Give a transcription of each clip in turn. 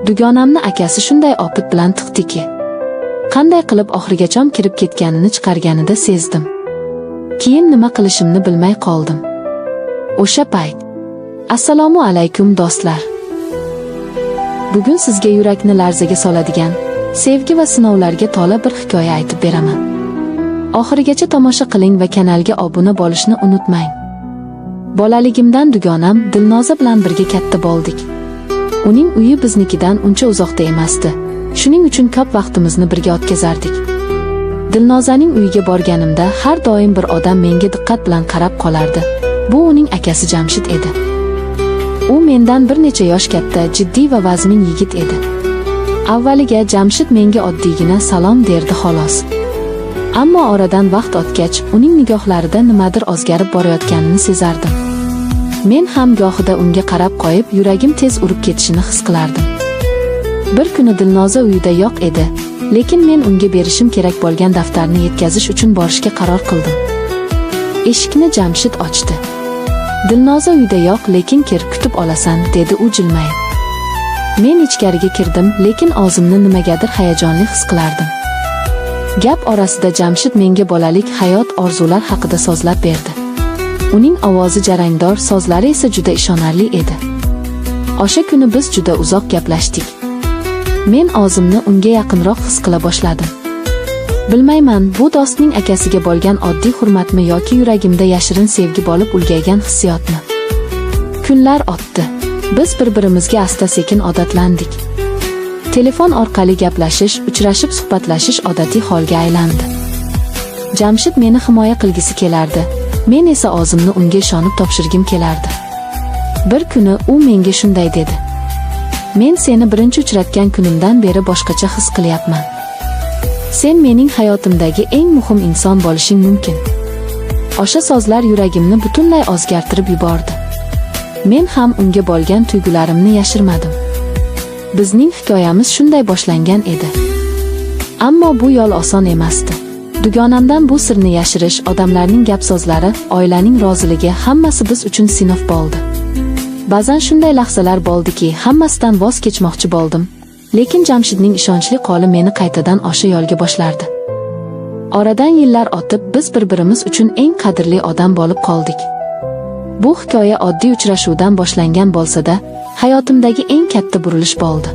Dugonamni akasi shunday opit bilan tiqdiki, qanday qilib oxirigachom kirib ketganini chiqarganida sezdim. Keyin nima qilishimni bilmay qoldim. O'sha payt. Assalomu alaykum do'stlar. Bugun sizga yurakni larzaga soladigan, sevgi va sinovlarga to'la bir hikoya aytib beraman. Oxirigacha tomosha qiling va kanalga obuna bo'lishni unutmang. Bolaligimdan dugonam Dilnoza bilan birga katta bo'ldik. Uning uyi biznikidan uncha uzoqda emasdi. Shuning uchun ko'p vaqtimizni birga o'tkazardik. Dilnozaning uyiga borganimda har doim bir odam menga diqqat bilan qarab qolardi. Bu uning akasi Jamshid edi. U mendan bir necha yosh katta, jiddiy va vazmin yigit edi. Avvaliga Jamshid menga oddiygina salom derdi xolos. Ammo oradan vaqt o'tgach, uning nigohlarida nimadir o'zgarib borayotganini sezardim. Men ham gohida unga qarab qo'yib, yuragim tez urib ketishini his qilardim. Bir kuni Dilnoza uyida yo'q edi, lekin men unga berishim kerak bo'lgan daftarni yetkazish uchun borishga qaror qildim. Eshikni Jamshid ochdi. Dilnoza uyda yo'q, lekin kir, kutib olasan, dedi u jilmayib. Men ichkariga kirdim, lekin o'zimni nimagadir hayajonli his qilardim. Gap orasida Jamshid menga bolalik, hayot, orzular haqida so'zlab berdi. Uning ovozi jarangdor, so'zlari esa juda ishonarli edi. O'sha kuni biz juda uzoq gaplashdik. Men o'zimni unga yaqinroq his qila boshladim. Bilmayman, bu do'stning akasiga bo'lgan oddiy hurmatmi yoki yuragimda yashirin sevgi bo'lib ulgaygan hissiyotmi. Kunlar o'tdi. Biz bir-birimizga asta-sekin odatlandik. Telefon orqali gaplashish, uchrashib suhbatlashish odatiy holga aylandi. Jamshid meni himoya qilgisi kelardi. Men esa o'zimni unga ishonib topshirgim kelardi. Bir kuni u menga shunday dedi. Men seni birinchi uchratgan kunimdan beri boshqacha his qilyapman. Sen mening hayotimdagi eng muhim inson bo'lishing mumkin. O'sha so'zlar yuragimni butunlay o'zgartirib yubordi. Men ham unga bo'lgan tuyg'ularimni yashirmadim. Bizning hikoyamiz shunday boshlangan edi. Ammo bu yo'l oson emasdi. Dugonamdan bu sirni yashirish, odamlarning gap so'zlari, oilaning roziligi hammasi biz uchun sinov bo'ldi. Ba'zan shunday lahzalar bo'ldiki, hammasidan voz kechmoqchi bo'ldim. Lekin Jamshidning ishonchli qo'li meni qaytadan o'sha yo'lga boshlardi. Oradan yillar o'tib, biz bir-birimiz uchun eng qadrli odam bo'lib qoldik. Bu hikoya oddiy uchrashuvdan boshlangan bo'lsa-da, hayotimdagi eng katta burilish bo'ldi.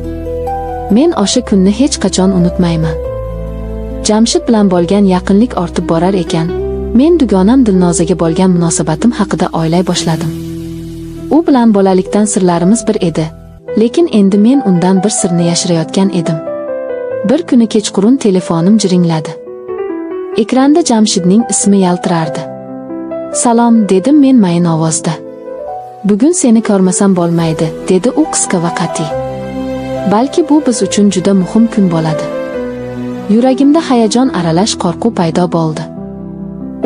Men o'sha kunni hech qachon unutmayman. Jamshid bilan bo'lgan yaqinlik ortib borar ekan, men dugonam Dilnozaga bo'lgan munosabatim haqida o'ylay boshladim. U bilan bolalikdan sirlarimiz bir edi, lekin endi men undan bir sirni yashirayotgan edim. Bir kuni kechqurun telefonim jiringladi. Ekranda Jamshidning ismi yaltirardi. Salom, dedim men mayin ovozda. Bugun seni ko'rmasam bo'lmaydi, dedi u qisqa va qat'iy. Balki bu biz uchun juda muhim kun bo'ladi. Yuragimda hayajon aralash qo'rquv paydo bo'ldi.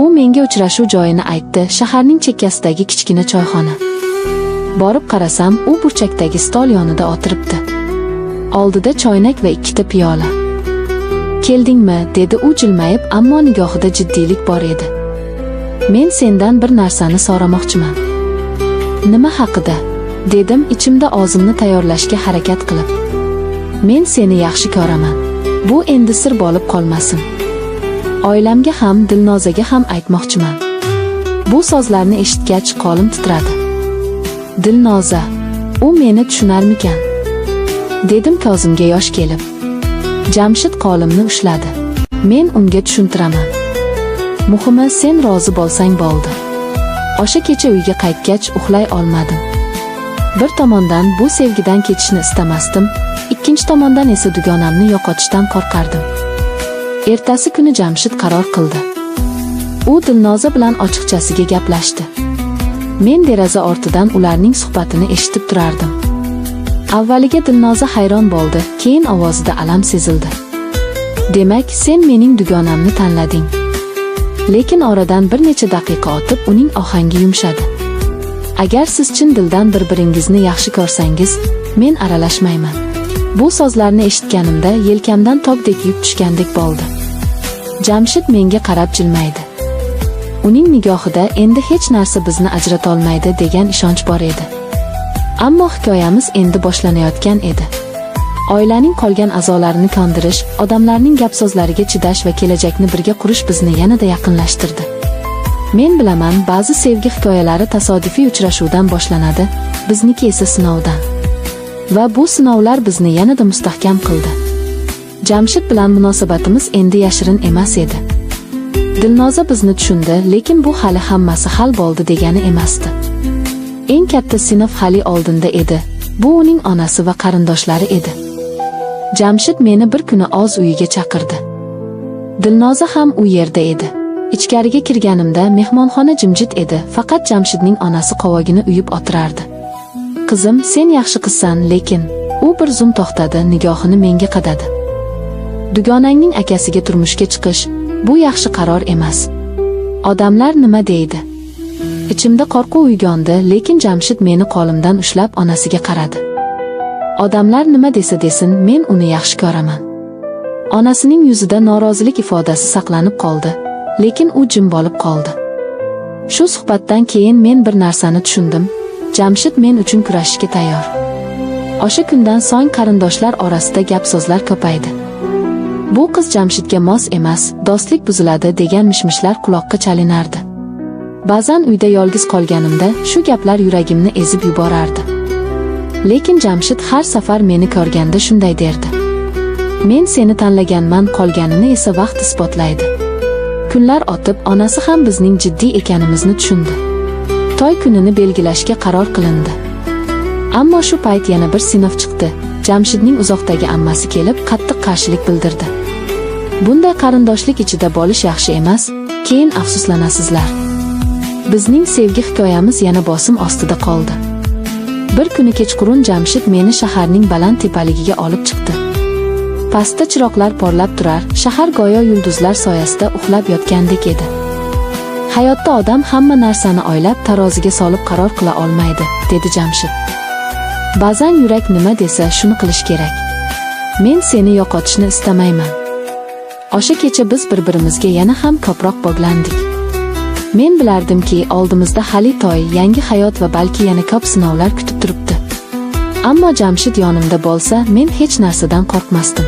U menga uchrashuv joyini aytdi, shaharning chekkasidagi kichkina choyxona. Borib qarasam, u burchakdagi stol yonida o'tiribdi. Oldida choynak va ikkita piyola. Keldingmi, dedi u jilmayib, ammo nigohida jiddiylik bor edi. Men sendan bir narsani so'ramoqchiman. Nima haqida? Dedim ichimda o'zimni tayyorlashga harakat qilib. Men seni yaxshi ko'raman. Bu endi sir bo'lib qolmasin. Oilamga ham, Dilnozaga ham aytmoqchiman. Bu so'zlarni eshitgach qo'lim titradi. Dilnoza, u meni tushunarmikan? Dedim ko'zimga yosh kelib. Jamshid qo'limni ushladi. Men unga tushuntiraman. Muhimi sen rozi bo'lsang bo'ldi. O'sha kecha uyga qaytgach uxlay olmadim. Bir tomondan bu sevgidan ketishni istamasdim, ikkinchi tomondan esa dugonamni yo'qotishdan qo'rqardim. Ertasi kuni Jamshid qaror qildi. U Dilnoza bilan ochiqchasiga gaplashdi. Men deraza ortidan ularning suhbatini eshitib turardim. Avvaliga Dilnoza hayron bo'ldi, keyin ovozida alam sezildi. Demak, sen mening dugonamni tanlading. Lekin oradan bir necha daqiqa o'tib, uning ohangi yumshadi. Agar siz chin dildan bir-biringizni yaxshi ko'rsangiz, men aralashmayman. Bu so'zlarni eshitganimda yelkamdan tog'dek yuk tushgandek bo'ldi. Jamshid menga qarab jilmaydi. Uning nigohida endi hech narsa bizni ajratolmaydi degan ishonch bor edi. Ammo hikoyamiz endi boshlanayotgan edi. Oilaning qolgan a'zolarini kondirish, odamlarning gap-so'zlariga chidash va kelajakni birga qurish bizni yanada yaqinlashtirdi. Men bilaman, ba'zi sevgi hikoyalari tasodifiy uchrashuvdan boshlanadi, bizniki esa sinovdan. Va bu sinovlar bizni yanada mustahkam qildi. Jamshid bilan munosabatimiz endi yashirin emas edi. Dilnoza bizni tushundi, lekin bu hali hammasi hal bo'ldi degani emasdi. Eng katta sinov hali oldinda edi. Bu uning onasi va qarindoshlari edi. Jamshid meni bir kuni oz uyiga chaqirdi. Dilnoza ham u yerda edi. Ichkariga kirganimda mehmonxona jimjit edi, faqat Jamshidning onasi qovog'ini uyib o'tirardi. Qizim, sen yaxshi qizsan, lekin u bir zum to'xtadi, nigohini menga qadadi. Dugonangning akasiga turmushga chiqish bu yaxshi qaror emas. Odamlar nima deydi? Ichimda qo'rquv uyg'ondi, lekin Jamshid meni qo'limdan ushlab onasiga qaradi. Odamlar nima desa desin, men uni yaxshi ko'raman. Onasining yuzida norozilik ifodasi saqlanib qoldi, lekin u jim bo'lib qoldi. Shu suhbatdan keyin men bir narsani tushundim. Jamshid men uchun kurashishga tayyor. O'sha kundan so'ng qarindoshlar orasida gap-so'zlar ko'paydi. Bu qiz Jamshidga mos emas, do'stlik buziladi degan mishmishlar quloqqa chalinardi. Ba'zan uyda yolg'iz qolganimda shu gaplar yuragimni ezib yuborardi. Lekin Jamshid har safar meni ko'rganda shunday derdi. Men seni tanlaganman, qolganini esa vaqt isbotlaydi. Kunlar o'tib, onasi ham bizning jiddiy ekanimizni tushundi. To'y kunini belgilashga qaror qilindi. Ammo shu payt yana bir sinov chiqdi. Jamshidning uzoqdagi ammasi kelib, qattiq qarshilik bildirdi. Bunday qarindoshlik ichida bo'lish yaxshi emas, keyin afsuslanasizlar. Bizning sevgi hikoyamiz yana bosim ostida qoldi. Bir kuni kechqurun Jamshid meni shaharning baland tepaligiga olib chiqdi. Pastda chiroqlar porlab turar, shahar go'yo yulduzlar soyasida uxlab yotgandek edi. Hayotda odam hamma narsani o'ylab, taroziga solib qaror qila olmaydi, dedi Jamshid. Ba'zan yurak nima desa, shuni qilish kerak. Men seni yo'qotishni istamayman. O'sha kecha biz bir-birimizga yana ham ko'proq bog'landik. Men bilardimki, oldimizda hali to'y, yangi hayot va balki yana ko'p sinovlar kutib turibdi. Ammo Jamshid yonimda bo'lsa, men hech narsadan qo'rqmasdim.